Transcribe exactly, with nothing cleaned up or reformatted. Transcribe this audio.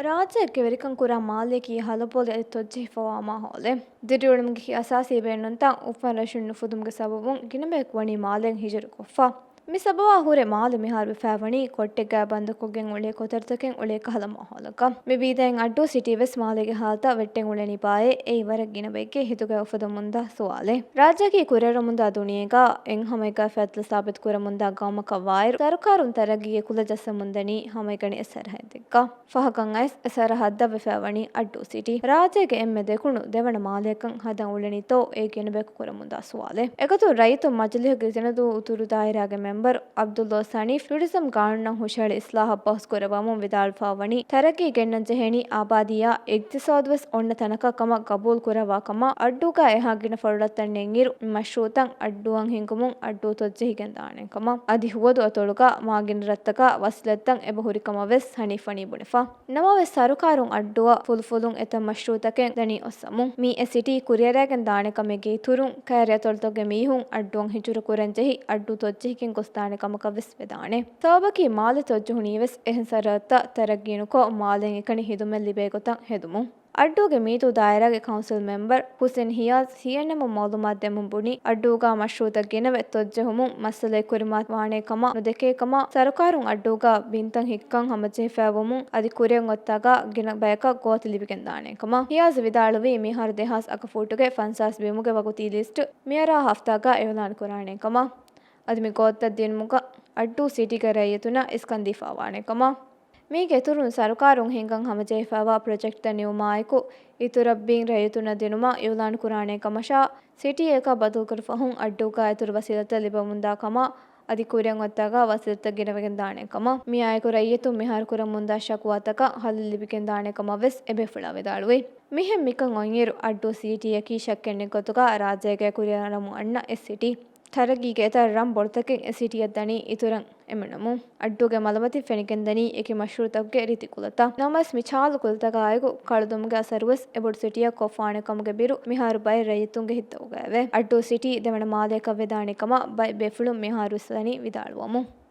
ރާއްޖެއަށް ވެރިކަން ކުރާ މާލެއަކީ ހަލަބޮލި އަދި ތޮއްޖެހިފަވާ މާހައުލެއް. ދިރިއުޅުމުގެ އަސާސީ ބޭނުންތައް އުފަން ރަށުން ނުފުދުމުގެ ސަބަބުން ގިނަ ބަޔަކު ވަނީ މާލެއިން ހިޖުރަ ކޮށްފަ. މި ސަބަބާ ހުރެ މާލެ މިހާރު ވެފައިވަނީ ކޮއްޓެއްގައި ބަންދުކޮށްގެން އުޅޭ ކޮތަރިތަކެއް އުޅޭ ކަހަލަ މާހައުލަކަށް. މި ވީދައިން އައްޑޫ ސިޓީ ވެސް މާލޭގެ ހާލަތަށް ވެއްޓެން އުޅެނީ ބާއޭ. އެއީ ވަރަށް ގިނަ ބައެއްގެ ހިތުގައި އުފަދަމުންދާ ސުވާލެއް. ރާއްޖެއަކީ ކުރިއަރަމުންދާ ދުނިޔޭގަ އެއް ހަމައެއްގަ ފަތްލަ ސާބިތު ކުރަމުންދާ ގައުމަކަށް ވާއިރު، ސަރުކާރުން ތަރައްގީގެ ކުލަ ޖައްސަމުންދަނީ ހަމައެކަނި އެއް ސަރަހައްދެއްގަ. ފަހަކަށް އައިސް އެ ސަރަހައްދަށް ވެފައިވަނީ އައްޑޫ ސިޓީ. ރާއްޖޭގެ އެންމެ ދެކުނު ދެވަނަ މާލެއަކަށް ހަދަން އުޅެނީތޯ އޭ ގިނަ ބަޔަކު ކުރަމުންދާ ސުވާލެއް. އެގޮތުން ރައްޔިތުން މަޖިލީހުގެ ސިނަދޫ އުތުރު ދާއިރާގެ މެމްބަރު އަބްދުއްލޯސް ހަނީފް ޓުރިޒަމް ގާނޫނަށް ހުށަހެޅި އިސްލާހަށް ބަހުސް ކުރައްވަމުން ވިދާޅުވެފައިވަނީ، ތަރައްގީ ގެންނަން ޖެހޭނީ އާބާދީއާ އިގްތިސޯދު ވެސް އޮންނަ ތަނަކަށް ކަމަށް ގަބޫލު ކުރައްވާ ކަމަށް. އައްޑޫގަ އެހާ ގިނަ ފަރުޅަތައް ނެތްއިރު، މި މަޝްރޫއުތައް އައްޑޫއަށް ހިންގުމުން އައްޑޫ ތޮއްޖެހިގެން ދާނެ ކަމަށް. އަދި ހުވަދު އަތޮޅުގަ މާގިނަ ރަށްތަކަށް ވަސީލަތްތައް އެބަ ހުރި ކަމަށް ވެސް ހަނީފް ވަނީ ބުނެފަ. ނަމަވެސް، ސަރުކާރުން އައްޑޫއަށް ފުލުފުލުން އެތައް މަޝްރޫއުތަކެއް ދަނީ އޮއްސަމުން. މިއީ އެ ސިޓީ ކުރިއަރައިގެން ދާނެ ކަމެއްގެ އިތުރުން، ކައިރި އަތޮޅުތަކުގެ މީހުން އައްޑޫއަށް ހިޖުރަ ކުރަން ޖެހި، އައްޑޫ ތޮއްޖެހިގެން ގޮސްދާނެ ކަމަކަށް ވެސް ވެދާނެ. ސަބަބަކީ، މާލެ ތޮއްޖެހުނީ ވެސް އެހެން ސަރަހައްދުތައް ތަރައްގީ ނުކޮށް، މާލެއިން އެކަނި ހިދުމަތް ލިބޭ ގޮތަށް ހެދުމުން. އައްޑޫގެ މީތު ދާއިރާގެ ކައުންސިލް މެމްބަރު ހުސެން ހިޔާޒް ސީއެންއެމް މައުލޫމާތު ދެމުން ބުނީ، އައްޑޫގަ މަޝްރޫއުތައް ގިނަވެ ތޮއްޖެހުމުން މައްސަލައެއް ކުރިމައްޗަށް ވާނޭ ކަމަށް ނުދެކޭ ކަމަށް، ސަރުކާރުން އައްޑޫގަ ބިންތައް ހިއްކަން ހަމަޖެހިފައިވުމުން އަދި ކުރިއަށް އޮތްތާގަ ގިނަ ބަޔަކަށް ގޯތި ލިބިގެން ދާނޭ ކަމަށް. ހިޔާޒް ވިދާޅުވީ، މިހާރު ދެހާސް އަކަ ފޫޓުގެ ފަންސާސް ބިމުގެ ވަގުތީ ލިސްޓް މިއަރާ ހަފްތާގަ އިއުލާން ކުރާނޭ ކަމަށް. އަދި މި ގޯތިތައް ދިނުމުގަ އައްޑޫ ސިޓީގެ ރައްޔިތުންނަށް އިސްކަން ދީފައިވާނެ ކަމަށް. މީގެ އިތުރުން، ސަރުކާރުން ހިންގަން ހަމަޖެހިފައިވާ ޕްރޮޖެކްޓްތައް ނިމުމާއެކު، އިތުރަށް ބިން ރައްޔިތުންނަށް ދިނުމަށް އިއުލާން ކުރާނޭ ކަމަށާ، ސިޓީއަކަށް ބަދަލުކުރި ފަހުން އައްޑޫގަ އިތުރު ވަސީލަތްތައް ލިބެމުންދާ ކަމަށް، އަދި ކުރިއަށް އޮތްތާގަ ވަސީލަތްތައް ގިނަވެގެން ދާނެ ކަމަށް. މިއާއެކު ރައްޔިތުން މިހާރު ކުރަމުންދާ ޝަކުވާތަކަށް ހައްލު ލިބިގެން ދާނެ ކަމަށް ވެސް އެބޭފުޅާ ވިދާޅުވި. މިހެން މިކަން އޮތްއިރު، އައްޑޫ ސިޓީއަކީ ޝައްކެއް ނެތް ގޮތުގަ ރާއްޖޭގައި ކުރިއަރަމުން އަންނަ އެއް ސިޓީ. ތަރައްގީގެ އެތައް ރަން ބޮޑުތަކެއް އެ ސިޓީއަށް ދަނީ އިތުރަށް އެމަނަމުން. އައްޑޫގެ މަލަމަތިން ފެނިގެންދަނީ އެކި މަޝްރޫއުތަކުގެ ރީތި ކުލަތައް. ނަމަވެސް، މި ޗާލު ކުލަތަކާއެކު ކަޅުދުމުގެ އަސަރުވެސް އެބޮޑު ސިޓީއަށް ކޮށްފާނެ ކަމުގެ ބިރު މިހާރު ބައެއް ރައްޔިތުންގެ ހިތްތަކުގައެވެ. އައްޑޫ ސިޓީ ދެވަނަ މާލެއަކަށް ވެދާނެ ކަމަށް ބައެއް ބޭފުޅުން މިހާރުވެސް ދަނީ ވިދާޅުވަމުން.